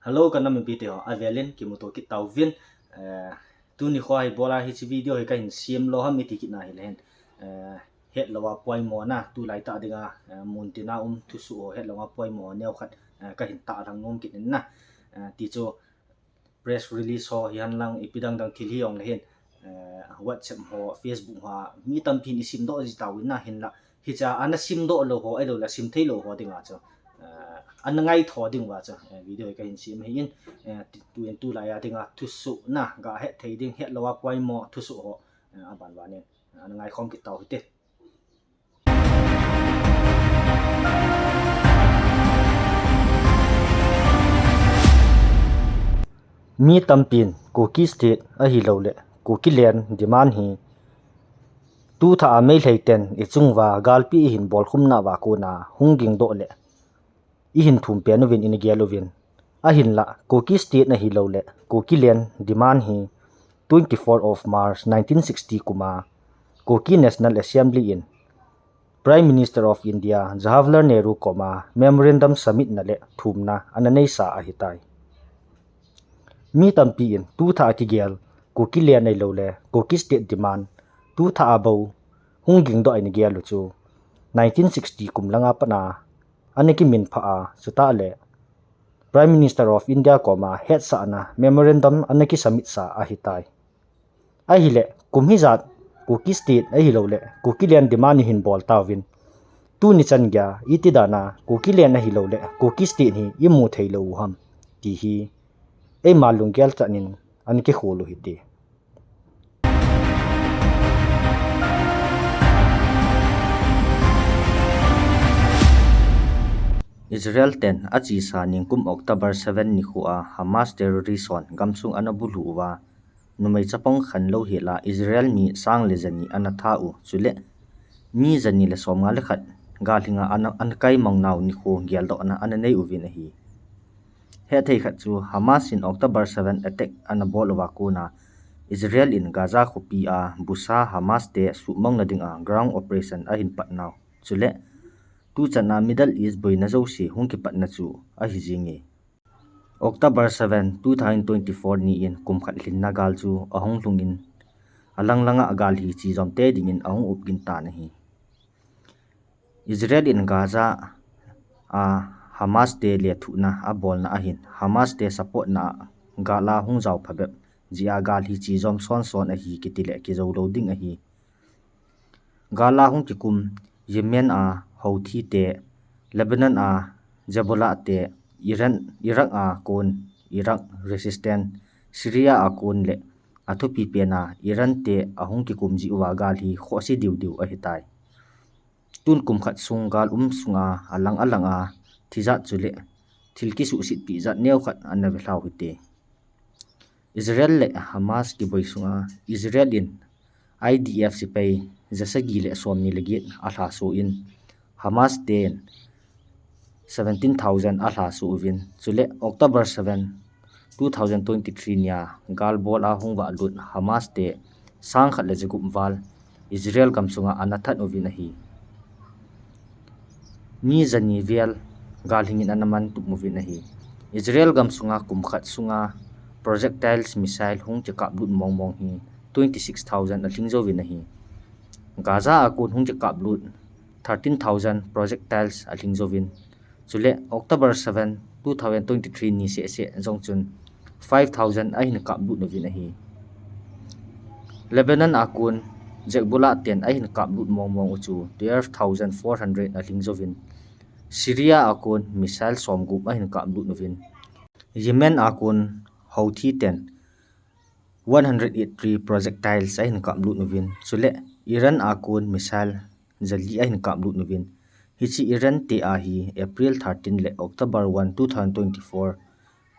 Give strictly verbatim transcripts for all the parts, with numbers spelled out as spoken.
Hello, ka nam mipite ho, avelin kimuto kit tauvin. Eh, tuni kho hi bola hiche video hi kahin sem lou ham iti kit na hile hin. Eh, hetlou a poimo na, tulai tah dinga, eh, muntina um thusoh ho hetlou a poimo ho neokhat, eh, kahin tahlang nom kit in na. Eh, ti chu press release ho hihen lang ipi dang dang thil hijong le hin, eh, WhatsApp ho, Facebook ho, mi tampin isim doh ji tauvin na hinla. Hiche a ana sim doh lou ho, ahilou le sim thei lou ho dinga chu, eh, ana ngaito ding uva chu, eh, video hi kahin sem ahin, eh, ti-, tuin tulai a dinga thusoh na, ga het thei ding, hetlou a poimo thusoh ho, eh, aban banin, eh, ana ngaikhom kit tau hite. Mi tampin Kuki State ahilou le Kukiland demand hi tu thah a Meitei ten ichung uva galpi ihin bolkhum nauva kona hung ging doh le ihin thum pen uvin ina gel uvin. Ahinla, Kuki State ahilou le Kukiland demand hi twenty-four of March nineteen sixty kum a Kuki National Assembly in Prime Minister of India Jawaharlal Nehru koma memorandum submit na le thumna ana neisa ahitai. Mi tampin tu thah a kigel Kukiland ahilou le Kuki State demand tu thah a bou hung ging doh a ina gel u chu nineteen sixty kum langa pat a ana kimin phah a, chutah le Prime Minister of India koma hetsahna memorandum ana kisubmit sa ahitai. Ahile, kum hijat Kuki State ahilou le Kukiland demand ihin bol tauvin, tuni chan geiya iti dan a Kukiland ahilou le Kuki State hi imu thei lou u ham ti hi eima lunggel chan in ana kikhol u hite. Israel ten achesa nikum October seven nikho a Hamas terrorist hon gamsung ana bulhu uva, numei chapang khanlou hel a Israel mi sang le jani ana that u, chule mi jani le somnga le khat galhinga ana, ana kaimang nau nikho geldohna ana nei uvin ahi. Hethei khat chu Hamas in October seven attack ana bol uva kona Israel in Gaza khopi a busa Hamas te suhmang na dinga ground operation ahin pat nau, chule tuchan a Middle East boina jouse hung kipatna chu ahi jinge. October seven, two thousand twenty-four ni in kum khat lhinna gal chu ahung lhung in, alang langa gal hi chejom te dingin ahung up gin tan ahi. Israel in Gaza a Hamas te lethuhna abolna ahin, Hamas te support na a gal ahung jao phabep jeh a gal hi chejom son son ahi kiti le kijou lou ding ahi. Gal ahung kikum Yemen a Houthi te, Lebanon a Hezbollah te, Iran, Iraq a kon Iraq Resistance, Syria a kon le athupi pen a Iran te ahung kikum jeh uva gal hi khohse diu diu ahitai. Tun kum khat sung gal um sunga alang alang a thijat chule thil kisuhsetpi jat neokhat ana velhau hite. Israel le Hamas kiboi sunga Israel in I D F sepai jasagi le somni le get alhaso in, Hamas ten seventeen thousand alhaso uvin, chule October seven, two thousand twenty-three nia gal bol ahung valut Hamas te sang khat le jagup val Israel gamsunga ana that uvin ahi. Mi jani vel gal hingin ana man tup uvin ahi. Israel gamsunga kum khat sunga projectiles missile hung kikaplut mong mong hi twenty-six thousand alhing jouvin ahi. Gaza a kon hung kikaplut thirteen thousand projectiles alhing jouvin. Chule October seven, two thousand twenty-three ni seh seh jong chun five thousand ahin kaplut uvin ahi. Lebanon a kon Hezbollah ten ahin kaplut mong mong u chu twelve thousand four hundred alhing jouvin. Syria a kon missile somgup ahin kaplut uvin. Yemen a kon Houthi ten one hundred eighty-three projectiles ahin kaplut uvin. Chule Iran a kon missile jali ahin kaplut uvin. Hiche Iran te a hi April thirteen le October one, two thousand twenty-four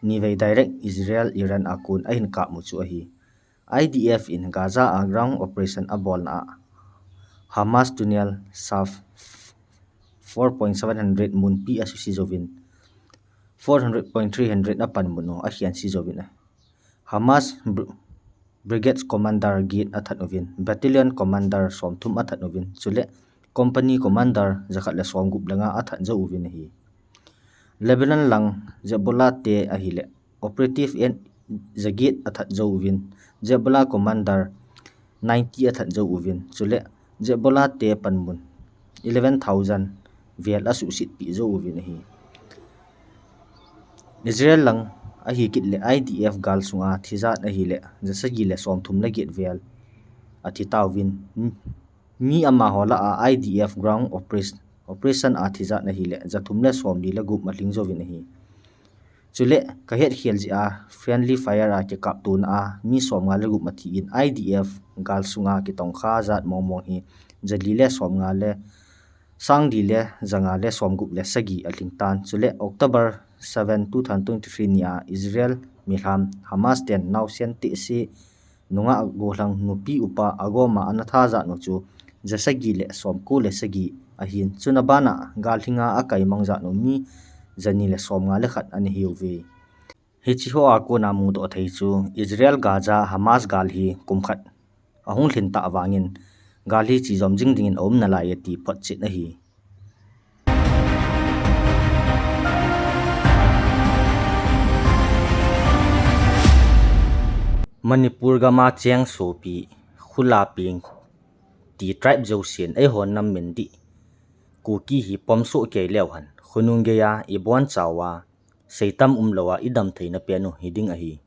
nivei direct Israel Iran a kon ahin kapmu chu ahi. I D F in Gaza a ground operation abolna a Hamas tunnel saf four point seven hundred munpi asuse jouvin, four hundred point three hundred apanmun u akhense jouvin a Hamas br-, Brigade Commander get athat uvin, Battalion Commander somthum athat uvin, chule Company Commander jakhat le somgup le nga athat jou uvin ahi. Lebanon lang Hezbollah te ahile operative en jaget athat jou uvin, Hezbollah commander ninety athat jou uvin, chule Hezbollah te panmun eleven thousand vel asuhsetpi jou uvin ahi. Israel lang ahi kit le I D F gal sunga thijat ahile jasagi le somthum le get vel athi tauvin, mi amaho lah a I D F ground operation, operation a thijat ahile jathum le somli le gup alhing jouvin ahi. Chule kahet khel jeh a friendly fire a kikaptona a mi somnga le gup athi in, I D F gal sunga kitongkha jat mong mong hi jali le somnga le sangli le janga le somgup le sagi alhing tan. Chule October seven, two thousand twenty-three ni a Israel milham Hamas ten naosen tehse nungah gollhang nupi upa agoma ana tha jat u chu jasagi le somko le sagi ahin. Chuna bana gal lhinga akaimang jat u mi jani le somnga le khat ana hiuve. Hiche hoa kona mudoh thei chu Israel Gaza Hamas gal hi kum khat ahung lhin tah vangin gal hi chejom jing dingin aum nalai ati photchet ahi. Manipur gama cheng sopi, khula peng ti tribe jousen eiho nam min dih Kuki hi pomsoh kei leu hen, khonung geiya ibonchauva seitam umlouva idam theina pen u hiding ahi.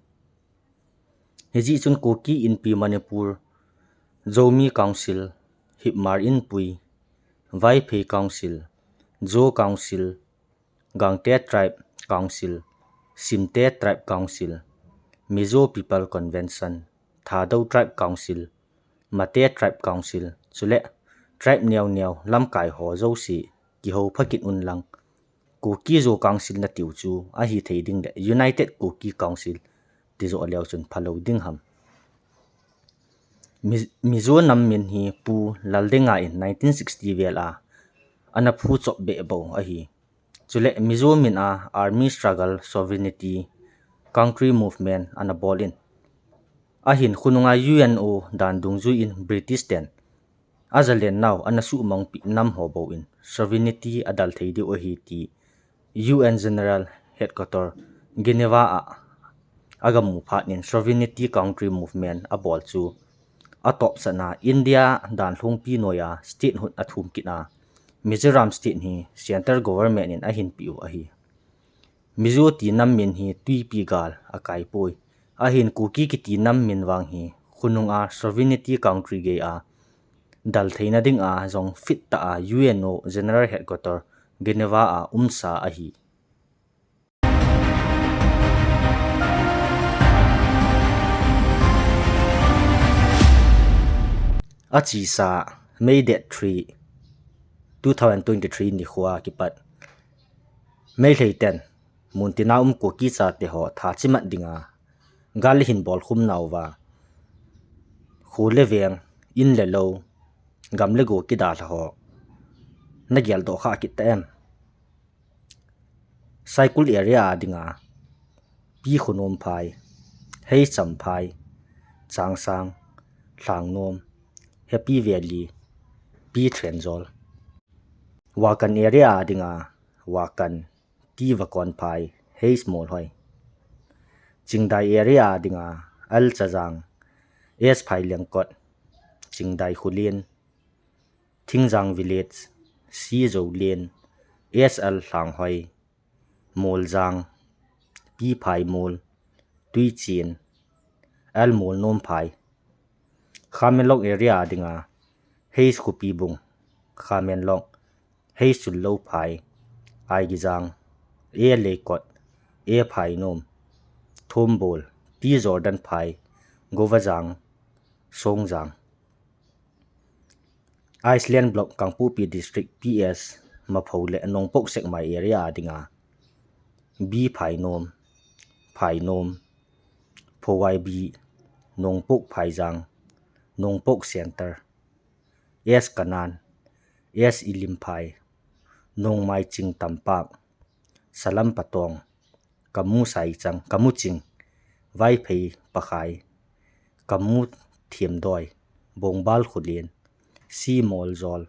Hijeh chun Kuki Inpi Manipur, Zomi Council, Hipmar Inpui, Vaiphei Council, Zo Council, Gangte Tribe Council, Simte Tribe Council, Mizo People Convention, Thadou Tribe Council, Mate Tribe Council, chule tribe neo neo lamkai ho jouse kihou phakit unlang, Kuki Zo Council natiu chu ahithei ding le United Kuki Council tijoh leu chun phalou ding ham. Mi-, Mizo nam min hi Pu Laldenga in nineteen sixty vel a ana phuchop beh bou ahi. Chule Mizo min a Army Struggle Sovereignty Country Movement ana bol in, ahin khonunga U N O dan dungjui in British ten ajalen nau ana suhmangpi nam ho bou in sovereignty adal thei diu ahi ti U N General Headquarter Geneva a agamu phat in Sovereignty Country Movement abol chu atopsatna India dan lhungpi noiya statehood athum kit a, Mizoram state hi central government in ahinpeh u ahi. Mizo ti nam min hi twipi gal akaipoi. Ahin Kuki kiti nam min vang hi khonunga sovereignty country geiya dal theina dinga jong fit tah a U N O General Headquarter Geneva a umsa ahi. Achesa May date three, two thousand twenty-three nikhoa kipat Meitei ten muntina um Kuki chate ho tha chimat dinga gal ahin bolkhum nauva, kho le veng, in le lou, gam le go kidalha ho nageldoh kha kit ta em? Saikul area a dinga P Khonomphai, H Champhai, Changsang, Lhangnom, Happy Valley, P Thenjol. Wakan area a dinga Wakan, T Vakonphai, H Molhoi. Chingdai area a dinga L Chajang, S Phailengkot, Chingdai Khullen, Thingjang Village, C Zoulen, S L Lhanghoi, Moljang, P Phaimol, Twichen, L Molnomphai. Khamenlok area a dinga H Khopibung, Khamenlok, H Chunlouphai, Aigijang, A Leikot, A Phainom, Thombol, T Jordanphai, Govajang, Songjang. Eastland Block, Kangpokpi District, P S Maphou le Nongpok Sekmai area a dinga B Phainom, Phainom, Phowai B, Nongpok Phaijang, Nongpok Center, S Kanan, S Ilimphai, Nongmaiching Tampak, Salam Patong, Kamu Saichang, Kamuching, Vaiphei Pakhai, Kamu Themdoi, Bongbal Khullen, C Moljol,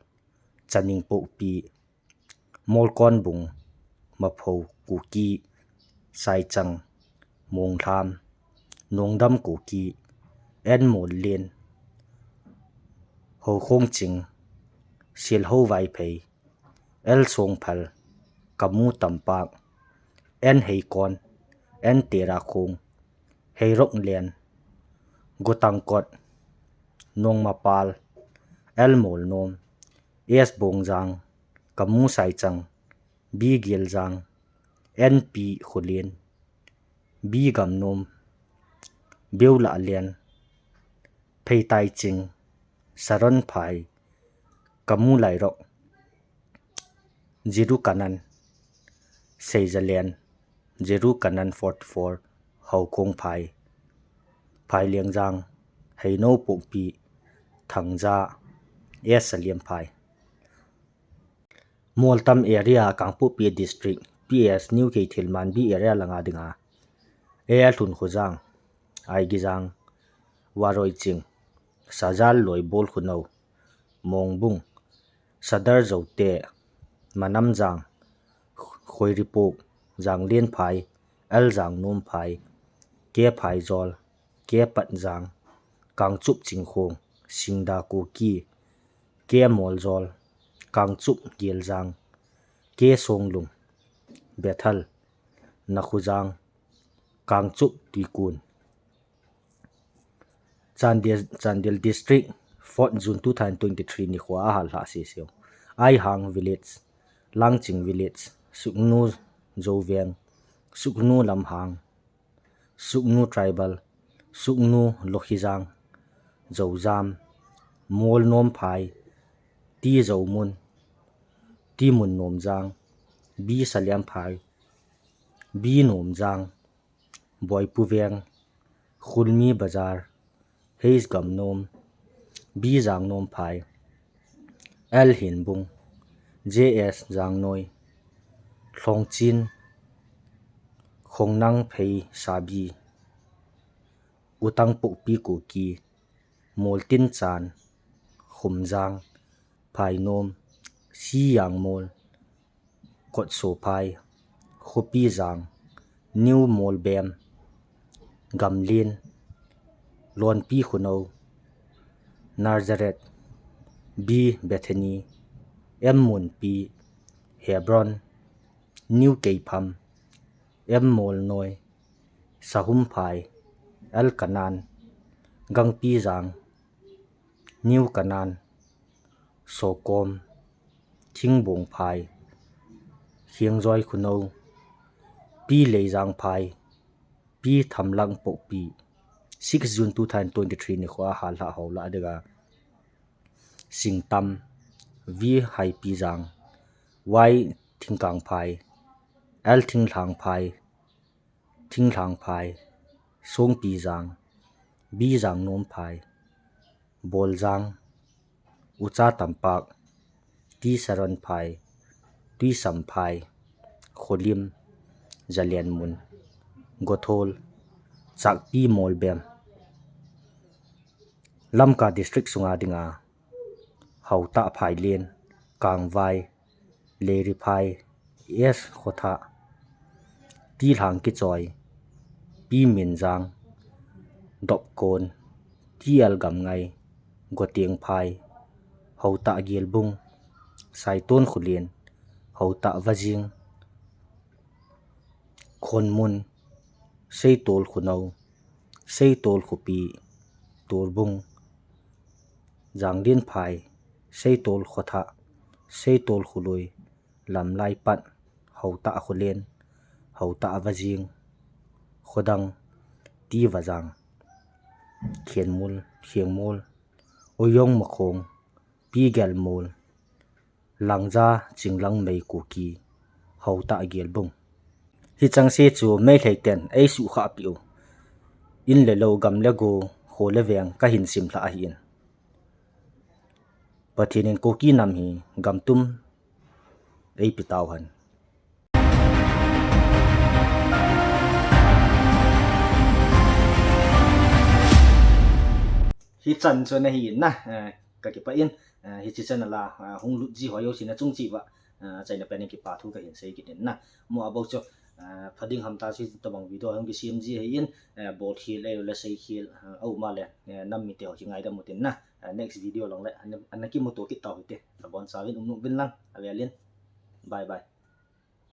Chaningpokpi, Molkonbung, Maphou Kuki, Saichang, Monglham, Nongdam Kuki, N Mollen, Hokhongching, Silhou Vaiphei, L Songphal, Kamu Tampak, N Heikon, N Terakhong, Heiroklen, Gotangkot, Nongmapal, L Molnom, S Bongjang, Kamu Saichang, B Geljang, N P Khullen, B Gamnom, Beulalen, Pheitaiching, Saron Phai, Kamu Lairok, Jiru Kanan, Seijalen, Jiru Kanan forty-four, Haokong Phai, Phailengjang, Heino Pokpi, Thangja, S Saliam Phai. Moltam area, Kangpokpi District, P S New Keithelmanbi area langa dinga, A Lhunkhojang, Aigijang, Waroiching, Sajal Loibol Khunou, Mongbung, Sadar Zote, Manamjang, Khoiripok, Janglen Phai, L Jangnom Phai, K Phaijol, K Patjang, Kangchup Chingkhong, Singda Kuki, K Moljol, Kangchup Geljang, K Songlung, Bethel, Nakhujang, Kangchup Tuikun. Chandel, Chandel District, fourth June two thousand twenty-three nikho a ahal lhah seseu. Aihang Village, Langching Village, Sugnu Zouveng, Sugnu Lamhang, Sugnu Tribal, Sugnu Lokhijang, Zoujam, Molnom Phai, T Zoumun, T Munnomjang, B Saliam Phai, B Nomjang, Boipuveng, Khulmi Bazar, H Gamnom, B Jangnom Phai, L Hinbung, J S Jangnoi, Lhongchin, Khongnang Pheisabi, Utangpokpi Kuki, Moltinchan, Khumjang, Phainom, C Yangmol, Kotsophai, Khopijang, New Molbem, Gamlin, Lonpi Khunou, Nazareth, B Bethany, M Munpi, Hebron, New Keipham, M Molnoi, Sahumphai, Elkanan, Gangpijang, New Kanan, Sokom, Thingbongphai, Khengjoi Khunou, P Leijangphai, P Thamlangpokpi. Six June two thousand twenty-three nikho a ahal lhah ho lah dinga, Singtam, V Haipijang, Y Thingkangphai, L Thinglhangphai, Thinglhangphai, Songpijang, B Jangnomphai, Boljang, Ucha Tampak, T Saronphai, Tuisamphai, Kholim, Jalenmun, Gothol, Chakpi Molbem. Lamka District sunga dinga, Haotah Phailen, Kangvai, Leiriphai, S Khotha, T Lhangkichoi, P Minjang, Dopkon, T L Gamngai, Gotengphai, Haotah Gelbung, Saiton Khulen, Haotah Vajing, Khonmun, Seitol Khunou, Seitol Khupi, Torbung, Janglinphai, Seitol Khotha, Seitol Khului, Lamlaipat, Haotah Khulen, Haotah Vajing, Khodang, T Vajang, Khenmul, Khengmol, Oyong Makhong, P Gelmol, Langja Chinglangmei Kuki, Haotah Gelbung. Hicheng se chu Meitei ten eisuhkhah peh u, in le lou, gam le go, kho le veng kahin simlhah ahin. Pathen in Kuki nam hi gamtum eipe tauhen. Hichan chu nahi in na, eh, kakipah in, eh, hiche channel a, eh, hung lut ji ho jouse nachung cheh uva, Ah, achaina pen in kipa thu kahin sei kit in na. Mo abou chu, ah, pha ding ham ta chu tobang video hung kisem ji ahin, eh, bol khel, eh, le sei khel, ah, aum a le, eh, nam mite ho kingaidam utin na. Ah, next video lang le, ana, ana kimuto kit tau hite. Abonchauvin um nom uvin lang, avel in. Bye bye.